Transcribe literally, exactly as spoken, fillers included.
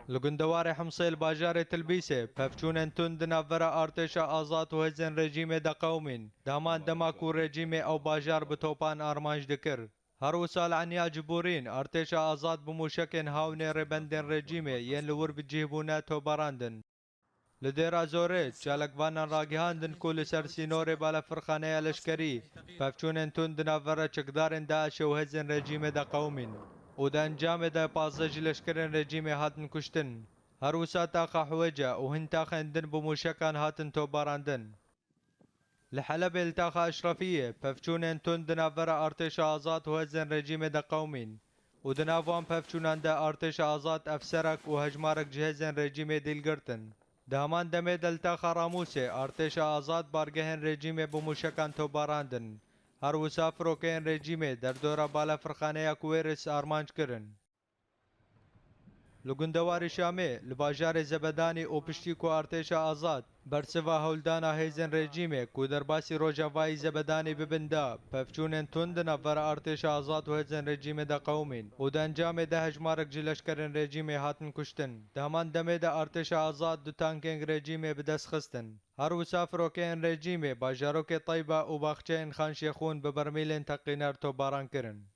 Li gundewarê Himsê li bajarê Tilbîsê pevçûnên tund di navbera artêşa azad û hêzên rejîmê de qewimîn. Di heman dema ku rejîmê ew bajar bi topan armanc dikir. Her wisa li Enya Cibûrîn artêşa azad bi mûşekên hawnê rêbendên rejîmê yên li wir bi cih bûne tobarandin. Li Dêra Zorê çalakvanan ragihandin ku li ser sînorê balafirxaneya leşkerî pevçûnên tund di navbera çekdarên DAIŞê û hêzên rejîmê de qewimîn û di encamê de pazdeh ji leşkerên rejîmê hatin kuştin. Her wisa taxa Hiwêce û hin taxên din bi mûşekan hatin tobarandin. Li Helebê li taxa Eşrefiyê pevçûnên tund di navbera artêşa azad û hêzên rejîmê de qewimîn û di nav wan pevçûnan de artêşa azad efserek û hejmarek ji hêzên rejîmê dîl girtin. Di heman demê de li taxa Ramûsê artêşa azad bargehên rejîmê bi mûşekan tobarandin. Her wisa firokeyên rejîmê derdora balafirxaneya Kuwêris armanc kirin. Li gundewarê Şamê, li bajarê Zebedanî û piştî ku artêşa azad bersiva hewldana hêzên rejîmê ku derbasî rojavayî Zebedanî bibin da, pevçûnên tund di navbera artêşa azad û hêzên rejîmê de qewimîn û di encamê de hejmarek ji leşkerên rejîmê hatin kuştin. Di heman demê de artêşa azad du tankên rejîmê bi dest xistin. Her wisa firokeyên rejîmê bajarokê Teyba û baxçeyên Xan Şêxûn bi bermîlên teqîner topbaran kirin.